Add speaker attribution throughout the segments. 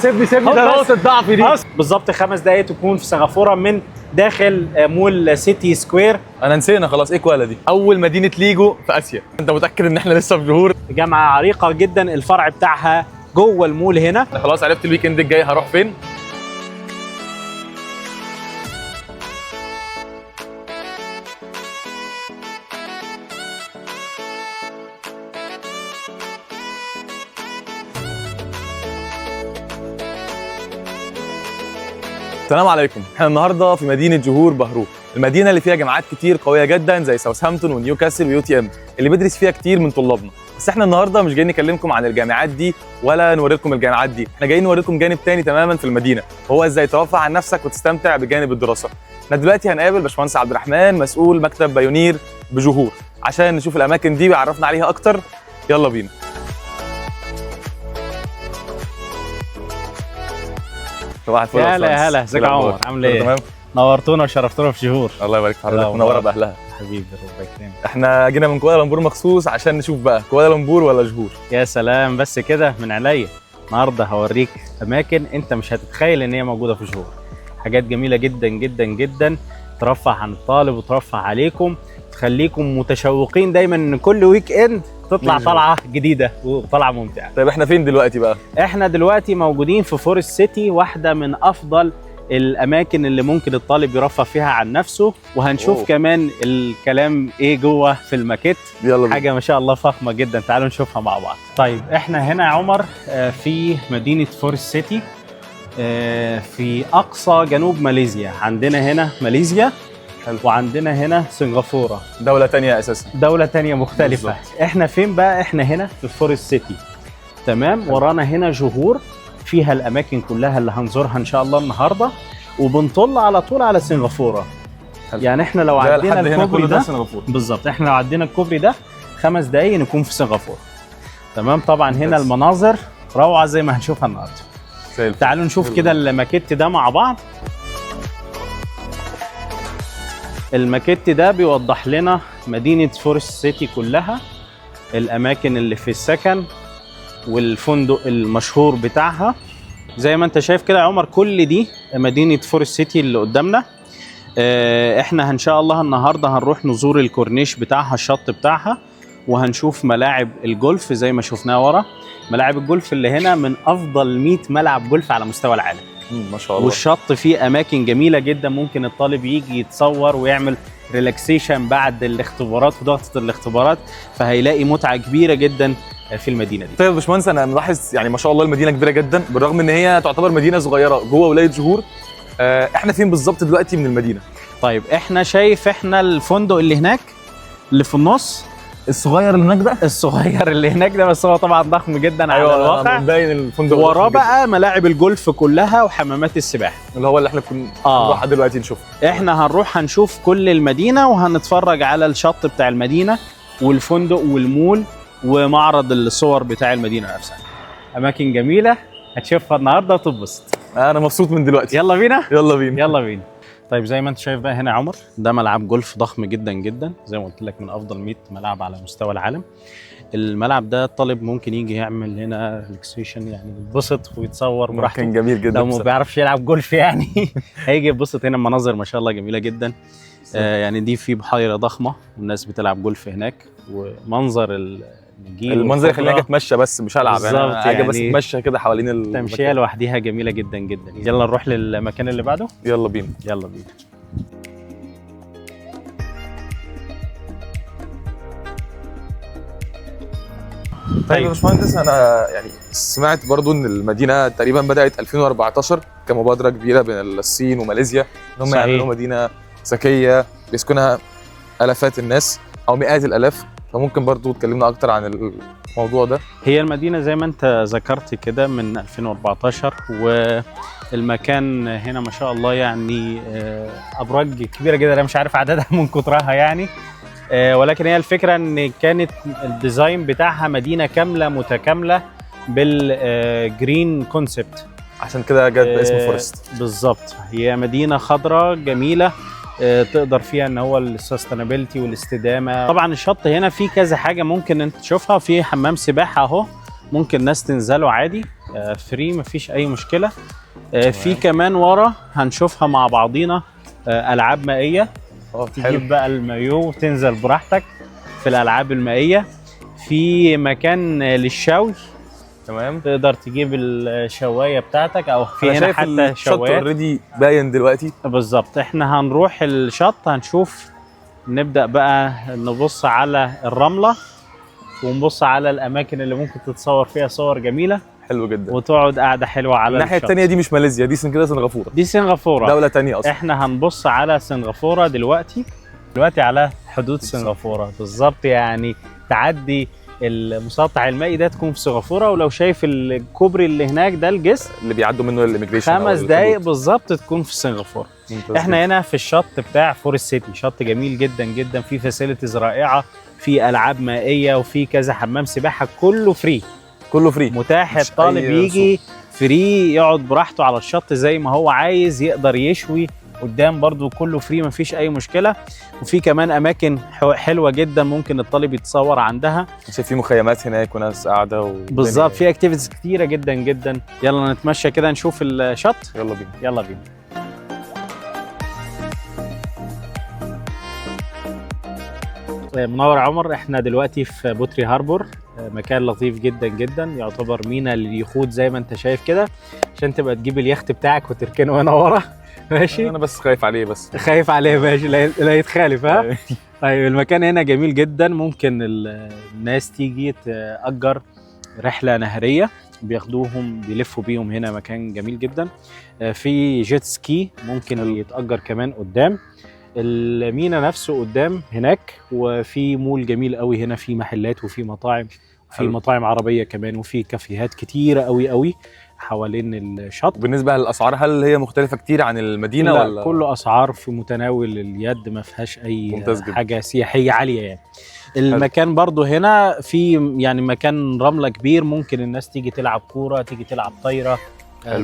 Speaker 1: سيبني سيبني، ده نقطة ضعفي دي.
Speaker 2: بالظبط 5 دقايق تكون في سنغافورة من داخل مول City Square.
Speaker 1: انا نسينا خلاص، ايه كوالا دي؟ اول مدينة ليجو في اسيا. انت متاكد ان احنا لسه في جهور؟
Speaker 2: جامعه عريقة جدا، الفرع بتاعها جوه المول هنا.
Speaker 1: انا خلاص عرفت ال weekend الجاي هروح فين. السلام عليكم، احنا النهارده في مدينة جهور بهرو، المدينة اللي فيها جامعات كتير قوية جدا زي ساوثهامبتون ونيوكاسل و UTM، اللي بيدرس فيها كتير من طلابنا. بس احنا النهارده مش جايين نكلمكم عن الجامعات دي ولا نوريكم الجامعات دي، احنا جايين نوريكم جانب تاني تماما في المدينة، وهو ازاي ترفه عن نفسك وتستمتع بجانب الدراسة. احنا دلوقتي هنقابل باشمهندس عبد الرحمن، مسؤول مكتب بايونير بجهور، عشان نشوف الاماكن دي ويعرفنا عليها اكتر. يلا بينا. صباح الفل.
Speaker 2: يا هلا يا هلا، ازيك يا عمر؟ عامل ايه؟
Speaker 1: تمام.
Speaker 2: نورتونا وشرفتونا في جهور.
Speaker 1: الله يبارك في حضرتك،
Speaker 2: الله.
Speaker 1: منورة باهلها.
Speaker 2: حبيبي، ربنا يكرمك.
Speaker 1: احنا جينا من كوالالمبور مخصوص عشان نشوف بقى كوالالمبور ولا جهور.
Speaker 2: يا سلام، بس كده من عليا. النهارده هوريك اماكن انت مش هتتخيل ان هي موجودة في جهور. حاجات جميلة جدا جدا جدا، ترفه عن الطالب وترفه عليكم، تخليكم متشوقين دايما ان كل weekend تطلع
Speaker 1: ننزل.
Speaker 2: طلعه جديدة وطلعه ممتعة.
Speaker 1: طيب احنا فين دلوقتي بقى؟
Speaker 2: احنا دلوقتي موجودين في Forest City، واحدة من افضل الاماكن اللي ممكن الطالب يرفه فيها عن نفسه، وهنشوف
Speaker 1: أوه.
Speaker 2: كمان الكلام ايه جوه في الماكيت.
Speaker 1: يلا بينا.
Speaker 2: حاجة ما شاء الله فخمة جدا، تعالوا نشوفها مع بعض. طيب احنا هنا يا عمر في مدينة Forest City، في اقصى جنوب ماليزيا. عندنا هنا ماليزيا.
Speaker 1: حلو.
Speaker 2: وعندنا هنا سنغافورة.
Speaker 1: دولة تانية اساسا.
Speaker 2: دولة تانية مختلفة.
Speaker 1: بالظبط.
Speaker 2: احنا فين بقى؟ احنا هنا في Forest City، تمام. ورانا هنا جهور فيها الاماكن كلها اللي هنزورها ان شاء الله النهارده، وبنطل على طول على سنغافورة.
Speaker 1: حلو.
Speaker 2: يعني احنا لو
Speaker 1: ده
Speaker 2: عدينا
Speaker 1: لحد هنا
Speaker 2: الكوبري
Speaker 1: كل ده
Speaker 2: ده،
Speaker 1: سنغافورة.
Speaker 2: بالظبط، احنا لو عدينا الكوبري ده 5 دقايق نكون في سنغافورة. تمام. طبعا هنا
Speaker 1: ممتاز.
Speaker 2: المناظر روعة زي ما هنشوفها النهارده.
Speaker 1: زي الفل.
Speaker 2: تعالوا نشوف
Speaker 1: يلا.
Speaker 2: كده الماكيت ده مع بعض. الماكيت ده بيوضح لنا مدينة Forest City كلها، الأماكن اللي في السكن والفندق المشهور بتاعها. زي ما انت شايف كده يا عمر، كل دي مدينة Forest City اللي قدامنا. احنا ان شاء الله النهارده هنروح نزور الكورنيش بتاعها، الشط بتاعها، وهنشوف ملاعب الجولف زي ما شفناها ورا. ملاعب الجولف اللي هنا من افضل 100 ملعب جولف على مستوى العالم.
Speaker 1: ما شاء الله.
Speaker 2: والشط فيه اماكن جميلة جدا، ممكن الطالب يجي يتصور ويعمل relaxation بعد الاختبارات وضغطه الاختبارات، فهيلاقي متعه كبيرة جدا في المدينة دي.
Speaker 1: طيب يا باشمهندس، انا ملاحظ يعني ما شاء الله المدينة كبيرة جدا، بالرغم ان هي تعتبر مدينة صغيرة جوه ولاية جهور. احنا فين بالظبط دلوقتي من المدينة؟
Speaker 2: طيب احنا شايف احنا الفندق اللي هناك اللي في النص.
Speaker 1: الصغير اللي هناك ده؟
Speaker 2: الصغير اللي هناك ده، بس هو طبعا ضخم جدا على الواقع.
Speaker 1: باين الفندق
Speaker 2: وراه
Speaker 1: ضخم جداً.
Speaker 2: بقى ملاعب الجولف كلها وحمامات السباحة.
Speaker 1: اللي هو اللي احنا كنا هنروح دلوقتي نشوفه.
Speaker 2: احنا هنروح هنشوف كل المدينة وهنتفرج على الشط بتاع المدينة والفندق والمول ومعرض الصور بتاع المدينة نفسها. اماكن جميلة هتشوفها النهارده وتتبسط.
Speaker 1: انا مبسوط من دلوقتي.
Speaker 2: يلا بينا.
Speaker 1: يلا بينا.
Speaker 2: يلا بينا. طيب زي ما انت شايف بقى هنا يا عمر، ده ملعب جولف ضخم جدا جدا، زي ما قلت لك من افضل 100 ملعب على مستوى العالم. الملعب ده الطالب ممكن يجي يعمل هنا relaxation، يعني يتبسط ويتصور براحته.
Speaker 1: مكان جميل جدا
Speaker 2: لو ما
Speaker 1: بصراحة.
Speaker 2: بيعرفش يلعب جولف يعني هيجي يتبسط هنا. المناظر ما شاء الله جميلة جدا. يعني دي في بحيرة ضخمة والناس بتلعب جولف هناك، ومنظر النجيل
Speaker 1: المنظر يخليني اجي
Speaker 2: والخضرة،
Speaker 1: اتمشى بس مش هلعب يعني،
Speaker 2: بالظبط،
Speaker 1: انا اجي بس
Speaker 2: يعني
Speaker 1: اتمشى كده حوالين
Speaker 2: التمشيه
Speaker 1: المكان.
Speaker 2: لوحديها جميلة جدا جدا. يلا نروح للمكان اللي بعده.
Speaker 1: يلا بينا.
Speaker 2: يلا بينا.
Speaker 1: طيب يا باشمهندس، انا يعني سمعت برضو ان المدينة تقريبا بدات 2014 كمبادره كبيرة بين الصين وماليزيا، ان هم يعملوا مدينة ذكية بيسكنها الافات الناس او مئات الالاف، فممكن برضو تكلمنا اكتر عن الموضوع ده؟
Speaker 2: هي المدينة زي ما انت ذكرت كده من 2014، والمكان هنا ما شاء الله يعني أبراج كبيرة جدا، أنا مش عارف عددها من كترها يعني، ولكن هي الفكرة ان كانت ال design بتاعها مدينة كاملة متكاملة بال green concept.
Speaker 1: عشان كده جت باسم Forest.
Speaker 2: بالظبط، هي مدينة خضراء جميلة، تقدر فيها ان هو ال sustainability والاستدامه. طبعا الشط هنا فيه كذا حاجة ممكن انت تشوفها، في حمام سباحة اهو ممكن ناس تنزله عادي. free، مفيش اي مشكلة. في كمان ورا هنشوفها مع بعضينا العاب مائية. تجيب بقى المايو وتنزل براحتك في الالعاب المائية. في مكان للشوي.
Speaker 1: تمام.
Speaker 2: تقدر تجيب الشوايه بتاعتك، او في هنا حتى شوايات.
Speaker 1: already باين دلوقتي.
Speaker 2: بالظبط. احنا هنروح الشط هنشوف، نبدا بقى نبص على الرملة ونبص على الاماكن اللي ممكن تتصور فيها صور جميلة.
Speaker 1: حلو جدا.
Speaker 2: وتقعد قاعدة حلوة على
Speaker 1: الناحية الثانية. دي مش ماليزيا، دي كده سنغافورة.
Speaker 2: دي سنغافورة،
Speaker 1: دولة ثانية اصلا.
Speaker 2: احنا هنبص على سنغافورة دلوقتي على حدود سنغافورة بالظبط. يعني تعدي المسطح المائي ده تكون في سنغافورة، ولو شايف الكوبري اللي هناك ده الجسر
Speaker 1: اللي بيعدوا منه ال immigration،
Speaker 2: 5 دقايق بالظبط تكون في سنغافورة. احنا هنا في الشط بتاع فورست سيتي، شط جميل جدا جدا، فيه facilities رائعة، في العاب مائية وفي كذا حمام سباحة، كله free.
Speaker 1: كله free
Speaker 2: متاح، الطالب يجي free يقعد براحته على الشط زي ما هو عايز، يقدر يشوي قدام برضو، كله free مفيش اي مشكلة. وفي كمان اماكن حلوة جدا ممكن الطالب يتصور عندها.
Speaker 1: في مخيمات هناك وناس قاعدة
Speaker 2: بالظبط، في activities كتيرة جدا جدا. يلا نتمشى كده نشوف الشط.
Speaker 1: يلا بينا.
Speaker 2: يلا بينا. منور عمر، احنا دلوقتي في بوتري هاربور، مكان لطيف جدا جدا، يعتبر مينا لليخوت زي ما انت شايف كده، عشان تبقى تجيب اليخت بتاعك وتركنه هنا ورا. ماشي.
Speaker 1: انا بس خايف عليه، بس
Speaker 2: خايف عليه. ماشي، لا يتخالف. ها. طيب المكان هنا جميل جدا، ممكن الناس تيجي تأجر رحلة نهرية، بياخدوهم بيلفوا بيهم هنا، مكان جميل جدا. في jet ski ممكن يتأجر كمان قدام المينا نفسه قدام هناك. وفي مول جميل قوي هنا، في محلات وفي مطاعم، في مطاعم عربية كمان، وفي كافيهات كتيرة قوي قوي حوالين الشط.
Speaker 1: بالنسبة للأسعار هل هي مختلفة كتير عن المدينة؟
Speaker 2: لا،
Speaker 1: ولا
Speaker 2: كله أسعار في متناول اليد، ما فيهاش أي حاجة سياحية عالية يعني. المكان برضو هنا في يعني مكان رملة كبير، ممكن الناس تيجي تلعب كورة، تيجي تلعب طايرة،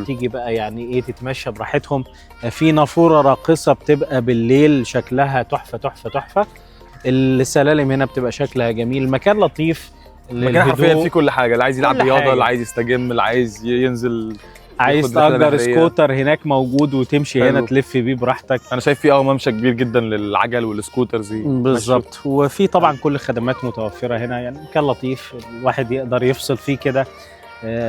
Speaker 2: تيجي بقى يعني ايه تتمشى براحتهم. في نافورة راقصة بتبقى بالليل شكلها تحفة تحفة تحفة. السلالم هنا بتبقى شكلها جميل، المكان لطيف.
Speaker 1: المكان حرفيا فيه كل حاجة، اللي عايز يلعب رياضة، اللي عايز يستجم، اللي عايز ينزل،
Speaker 2: عايز تأجر سكوتر هناك موجود وتمشي هنا تلف بيه براحتك.
Speaker 1: انا شايف فيه ممشى كبير جدا للعجل وال scooters.
Speaker 2: بالظبط. وفي طبعا كل الخدمات متوفرة هنا، يعني مكان لطيف الواحد يقدر يفصل فيه كده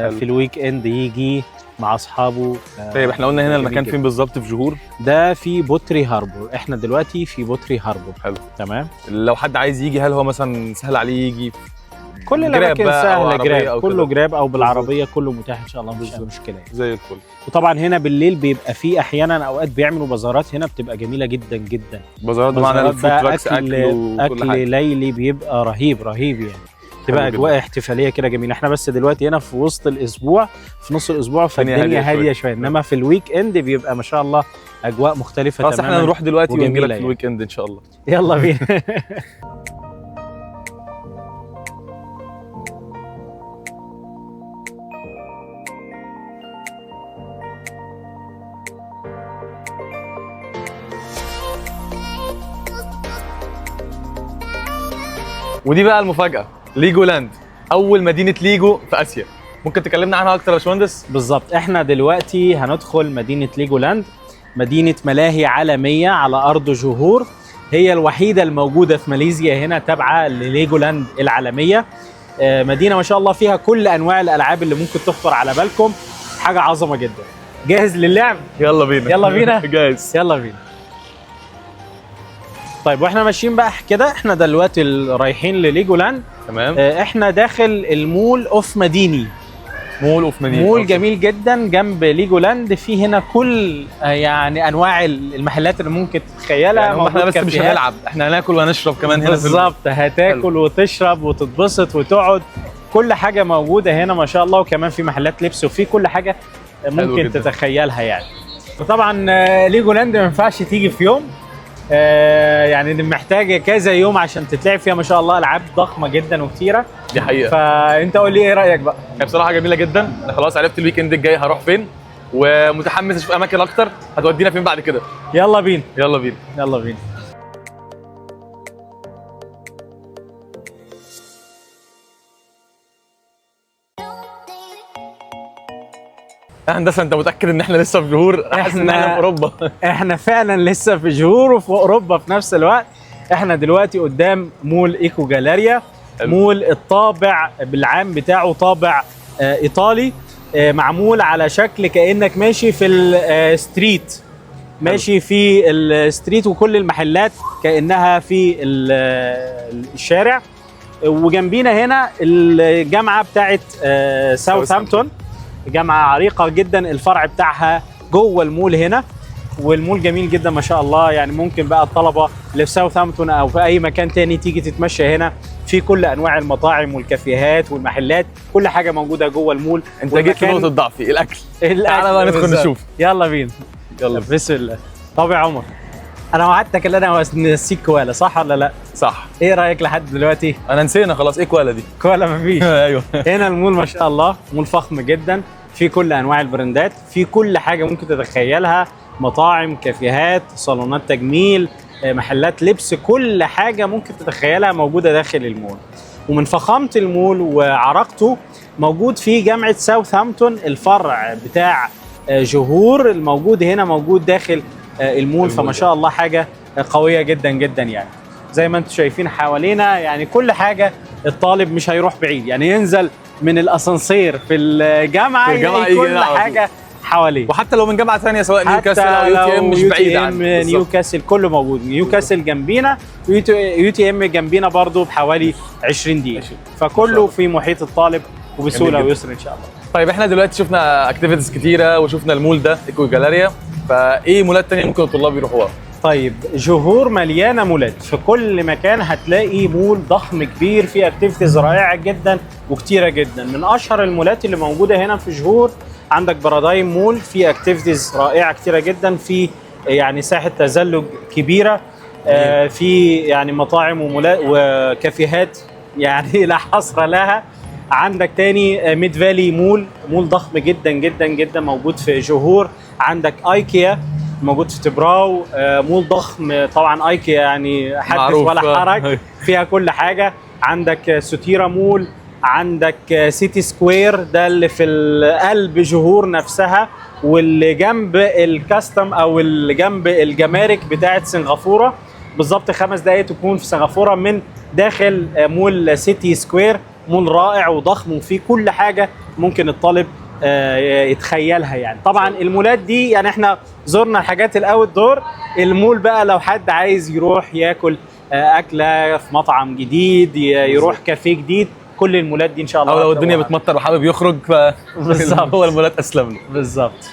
Speaker 2: في ال weekend يجي مع اصحابه.
Speaker 1: طيب احنا قلنا هنا المكان فين بالظبط في جهور؟
Speaker 2: ده في بوتري هاربور، احنا دلوقتي في بوتري هاربور.
Speaker 1: حلو تمام. لو حد عايز يجي هل هو مثلا سهل عليه يجي؟
Speaker 2: كل الاماكن سهلة، Grab كله Grab او بالعربية كله متاح ان شاء الله، مفيش اي مشكلة يعني.
Speaker 1: زي الفل.
Speaker 2: وطبعا هنا بالليل بيبقى فيه احيانا اوقات بيعملوا بازارات هنا بتبقى جميلة جدا جدا.
Speaker 1: بازارات بمعنى ال food trucks، اكل
Speaker 2: اكل ليلي بيبقى رهيب رهيب يعني، تبقى اجواء احتفالية كده جميلة. احنا بس دلوقتي هنا في وسط الاسبوع، في نص الاسبوع، فالدنيا هادية شوية، انما في ال weekend بيبقى ما شاء الله اجواء مختلفة تماما.
Speaker 1: خلاص احنا نروح دلوقتي ونجيلك في ال weekend ان شاء الله.
Speaker 2: يلا بينا.
Speaker 1: ودي بقى المفاجأة، ليجولاند، أول مدينة ليجو في آسيا. ممكن تكلمنا عنها أكتر يا باشمهندس؟
Speaker 2: بالظبط، احنا دلوقتي هندخل مدينة ليجولاند، مدينة ملاهي عالمية على أرض جهور، هي الوحيدة الموجودة في ماليزيا هنا تابعة لليجولاند العالمية. مدينة ما شاء الله فيها كل أنواع الألعاب اللي ممكن تخطر على بالكم، حاجة عظمة جدا. جاهز للعب؟
Speaker 1: يلا بينا.
Speaker 2: يلا بينا.
Speaker 1: جاهز.
Speaker 2: يلا بينا. طيب واحنا ماشيين بقى كده، احنا دلوقتي رايحين لليجولاند.
Speaker 1: تمام.
Speaker 2: احنا داخل المول اوف مديني.
Speaker 1: مول اوف مديني،
Speaker 2: مول جميل جدا جنب ليجولاند، في هنا كل يعني انواع المحلات اللي ممكن تتخيلها.
Speaker 1: يعني احنا بس مش هنلعب، احنا هناكل وهنشرب كمان هنا.
Speaker 2: بالظبط، هتاكل وتشرب وتتبسط وتقعد، كل حاجة موجودة هنا ما شاء الله. وكمان في محلات لبس وفي كل حاجة ممكن تتخيلها يعني. وطبعا ليجولاند ما ينفعش تيجي في يوم، يعني محتاجه كذا يوم عشان تتلعب فيها، ما شاء الله العاب ضخمة جدا وكتيره.
Speaker 1: دي حقيقة.
Speaker 2: فانت قول لي ايه رايك بقى؟
Speaker 1: هي بصراحة جميلة جدا. انا خلاص عرفت ال weekend الجاي هروح فين، ومتحمس اشوف اماكن اكتر. هتودينا فين بعد كده؟
Speaker 2: يلا بينا.
Speaker 1: يلا بينا.
Speaker 2: يلا بينا.
Speaker 1: هندسة انت متاكد ان احنا لسه في جهور؟ احنا ان احنا في اوروبا.
Speaker 2: احنا فعلا لسه في جهور وفي اوروبا في نفس الوقت. احنا دلوقتي قدام مول ايكو جاليريا. مول الطابع بالعام بتاعه طابع ايطالي، معمول على شكل كانك ماشي في ال street، ماشي في ال street وكل المحلات كانها في الشارع. وجنبينا هنا الجامعة بتاعت ساوثهامبتون، جامعه عريقة جدا، الفرع بتاعها جوه المول هنا، والمول جميل جدا ما شاء الله. يعني ممكن بقى الطلبة اللي في ساوثهامبتون او في اي مكان تاني تيجي تتمشى هنا، في كل انواع المطاعم والكافيهات والمحلات، كل حاجة موجودة جوه المول.
Speaker 1: انت جيت في نقطة ضعفي، الاكل. تعالى بقى ندخل نشوف.
Speaker 2: يلا بينا.
Speaker 1: يلا
Speaker 2: بسم الله. طب يا عمر، انا وعدتك ان انا هنسيك كوالا، صح ولا لا؟
Speaker 1: صح.
Speaker 2: ايه رايك لحد دلوقتي؟
Speaker 1: انا نسينا خلاص، ايه كوالا دي؟
Speaker 2: كوالا مفيش.
Speaker 1: ايوه.
Speaker 2: هنا المول ما شاء الله مول فخم جدا، في كل انواع البراندات، في كل حاجة ممكن تتخيلها، مطاعم، كافيهات، صالونات تجميل، محلات لبس، كل حاجة ممكن تتخيلها موجودة داخل المول. ومن فخامة المول وعراقته موجود في جامعه ساوثهامبتون، الفرع بتاع جهور الموجود هنا موجود داخل المول. فما شاء الله حاجة قوية جدا جدا. يعني زي ما انتم شايفين حوالينا يعني كل حاجة، الطالب مش هيروح بعيد، يعني ينزل من الاسانسير في الجامعة يلاقي كل حاجة حواليه.
Speaker 1: وحتى لو من جامعه ثانية سواء نيوكاسل او UTM مش بعيد عنه.
Speaker 2: نيوكاسل كله موجود، نيوكاسل جنبينا، UTM جنبينا برضو بحوالي 20 دقيقة، فكله في محيط الطالب وبسهوله ويسر ان شاء الله.
Speaker 1: طيب احنا دلوقتي شفنا activities كتيرة وشفنا المول ده ايكو جاليريا، فايه مولات ثانية ممكن الطلاب يروحوها؟
Speaker 2: طيب جهور مليانة مولات، في كل مكان هتلاقي مول ضخم كبير فيه activities رائعة جدا وكتيره جدا. من اشهر المولات اللي موجودة هنا في جهور عندك بارادايم مول، فيه activities رائعة كتيرة جدا، في يعني ساحة تزلج كبيرة، في يعني مطاعم ومولات وكافيهات يعني لا حصر لها. عندك تاني ميد فالي مول، مول ضخم جدا جدا جدا موجود في جهور. عندك ايكيا موجود في تبراو، مول ضخم طبعا، ايكيا يعني حدث ولا حرج، فيها كل حاجة. عندك سوتيرا مول، عندك سيتي سكوير ده اللي في قلب جهور نفسها، واللي جنب ال custom او اللي جنب الجمارك بتاعه سنغافورة بالظبط، 5 دقائق تكون في سنغافورة من داخل مول سيتي سكوير. مول رائع وضخم وفيه كل حاجة ممكن الطالب يتخيلها. يعني طبعا المولات دي يعني احنا زرنا الحاجات ال outdoor، المول بقى لو حد عايز يروح ياكل اكله في مطعم جديد، يروح كافيه جديد، كل المولات دي ان شاء الله.
Speaker 1: او لو الدنيا بتمطر وحابب يخرج ف
Speaker 2: بالظبط
Speaker 1: هو المولات اسلم له.
Speaker 2: بالظبط.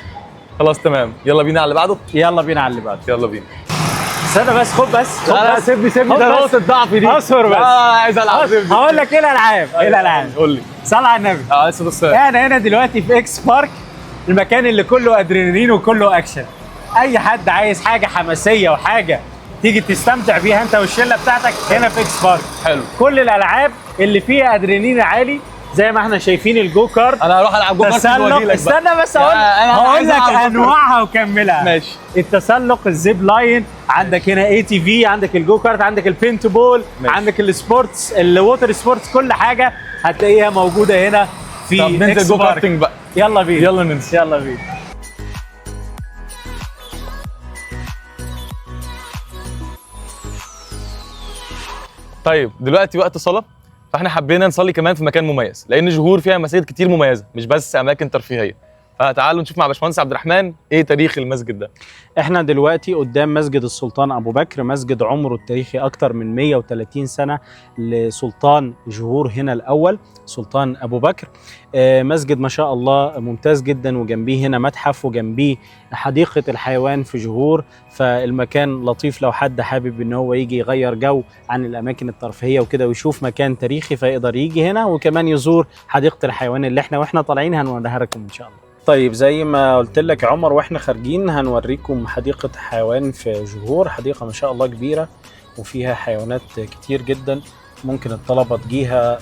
Speaker 1: خلاص تمام، يلا بينا على اللي بعده.
Speaker 2: يلا بينا على اللي بعده.
Speaker 1: يلا بينا.
Speaker 2: استنى بس، خد بس،
Speaker 1: خد بس، سيبني ده نقطة ضعفي دي.
Speaker 2: اصبر بس.
Speaker 1: عايز العب.
Speaker 2: هقول لك ايه الالعاب، ايه الالعاب؟
Speaker 1: قول لي.
Speaker 2: صل على النبي.
Speaker 1: لسه بص.
Speaker 2: احنا هنا دلوقتي في اكس بارك، المكان اللي كله ادرينالين وكله اكشن. اي حد عايز حاجة حماسية وحاجه تيجي تستمتع بيها انت والشله بتاعتك هنا في اكس بارك.
Speaker 1: حلو.
Speaker 2: كل الالعاب اللي فيها ادرينالين عالي زي ما احنا شايفين ال go kart.
Speaker 1: انا هروح العب go kart.
Speaker 2: استنى بس هقول لك انواعها وكملها.
Speaker 1: ماشي.
Speaker 2: التسلق، ال zip line، عندك هنا ATV، عندك ال go kart، عندك البينت بول، عندك ال sports، ال water sports، كل حاجة هتلاقيها موجودة هنا في.
Speaker 1: طب ننزل go karting بقى.
Speaker 2: يلا بينا.
Speaker 1: يلا ننزل.
Speaker 2: يلا بينا.
Speaker 1: طيب دلوقتي وقت صلاة، فاحنا حبينا نصلي كمان في مكان مميز، لان جهور فيها مساجد كتير مميزة مش بس اماكن ترفيهية. فتعالوا نشوف مع باشمهندس عبد الرحمن ايه تاريخ المسجد ده.
Speaker 2: احنا دلوقتي قدام مسجد السلطان ابو بكر، مسجد عمره التاريخي اكتر من 130 سنة لسلطان جهور هنا الاول، سلطان ابو بكر. مسجد ما شاء الله ممتاز جدا، وجنبيه هنا متحف، وجنبيه حديقة الحيوان في جهور، فالمكان لطيف لو حد حابب ان هو يجي يغير جو عن الاماكن الترفيهية وكده ويشوف مكان تاريخي فيقدر يجي هنا، وكمان يزور حديقة الحيوان اللي احنا واحنا طالعين هنوريها لكم ان شاء الله. طيب زي ما قلت لك يا عمر واحنا خارجين هنوريكم حديقة حيوان في جهور، حديقة ما شاء الله كبيرة وفيها حيوانات كتير جدا، ممكن الطلبة تجيها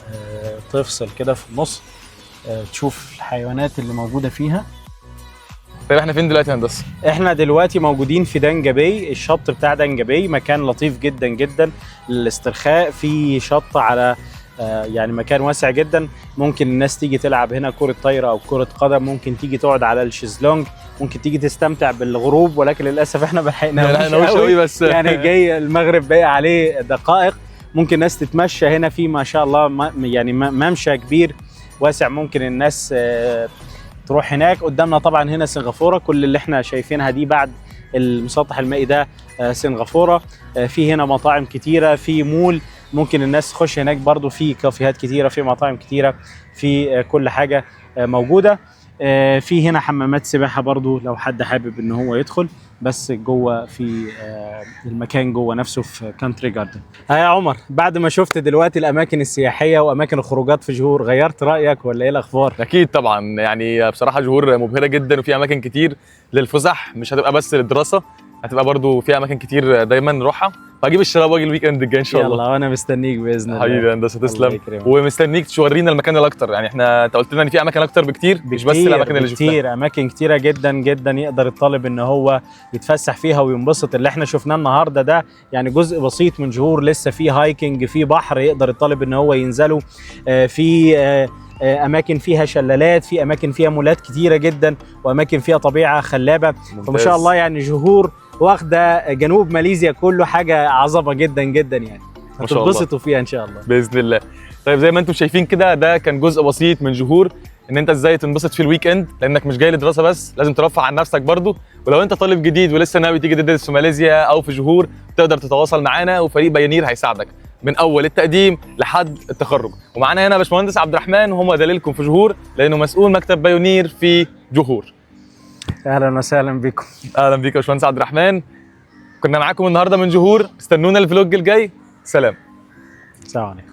Speaker 2: تفصل كده في النص، تشوف الحيوانات اللي موجودة فيها.
Speaker 1: طيب احنا فين دلوقتي يا هندسة؟
Speaker 2: احنا دلوقتي موجودين في دنجبي، الشط بتاع دنجبي، مكان لطيف جدا جدا للاسترخاء، في شط على يعني مكان واسع جدا، ممكن الناس تيجي تلعب هنا كرة طايرة او كرة قدم، ممكن تيجي تقعد على الشيزلونج، ممكن تيجي تستمتع بالغروب، ولكن للاسف احنا ما لحقناهوش
Speaker 1: قوي بس
Speaker 2: يعني جاي المغرب باقي عليه دقائق. ممكن الناس تتمشى هنا، في ما شاء الله يعني ممشى كبير واسع، ممكن الناس تروح هناك. قدامنا طبعا هنا سنغافورة، كل اللي احنا شايفينها دي بعد المسطح المائي ده سنغافورة. في هنا مطاعم كتيرة، في مول ممكن الناس تخش هناك برضو، في كافيهات كتيرة، في مطاعم كتيرة، في كل حاجة موجودة. في هنا حمامات سباحة برضو لو حد حابب ان هو يدخل، بس جوه في المكان جوه نفسه في Country Garden. ها يا عمر، بعد ما شفت دلوقتي الاماكن السياحية واماكن الخروجات في جهور، غيرت رايك ولا ايه الاخبار؟
Speaker 1: اكيد طبعا، يعني بصراحة جهور مبهرة جدا، وفي اماكن كتير للفسح، مش هتبقى بس للدراسة، هتبقى برضو في اماكن كتير دايما نروحها. فاجيب الشباب واجي ال weekend الجاي ان شاء الله.
Speaker 2: يلا وانا مستنيك باذن الله.
Speaker 1: حبيبي يا هندسة، تسلم. ومستنيك تورينا المكان الاكتر، يعني احنا انت قلت لنا ان في اماكن اكتر بكتير، مش بس الاماكن اللي شفناها،
Speaker 2: كتير اماكن كتيرة جدا جدا يقدر الطالب ان هو يتفسح فيها وينبسط. اللي احنا شفناه النهارده ده يعني جزء بسيط من جهور، لسه في hiking، في بحر يقدر الطالب ان هو ينزله، في اماكن فيها شلالات، في اماكن فيها مولات كتيرة جدا، واماكن فيها طبيعة خلابة. فما شاء الله يعني جهور واخده جنوب ماليزيا كله، حاجة عظمه جدا جدا، يعني هتنبسطوا فيها ان شاء الله
Speaker 1: باذن الله. طيب زي ما انتم شايفين كده، ده كان جزء بسيط من جهور، ان انت ازاي تنبسط في ال weekend، لانك مش جاي لدراسة بس، لازم ترفع عن نفسك برضو. ولو انت طالب جديد ولسه ناوي تيجي تدرس في ماليزيا او في جهور، تقدر تتواصل معانا وفريق بايونير هيساعدك من اول التقديم لحد التخرج. ومعانا هنا باشمهندس عبد الرحمن، وهو دليلكم في جهور لانه مسؤول مكتب بايونير في جهور.
Speaker 2: اهلا وسهلا بكم.
Speaker 1: اهلا بيك يا باشمهندس عبد الرحمن. كنا معاكم النهارده من جهور، استنونا ال vlog الجاي. سلام.
Speaker 2: السلام عليكم.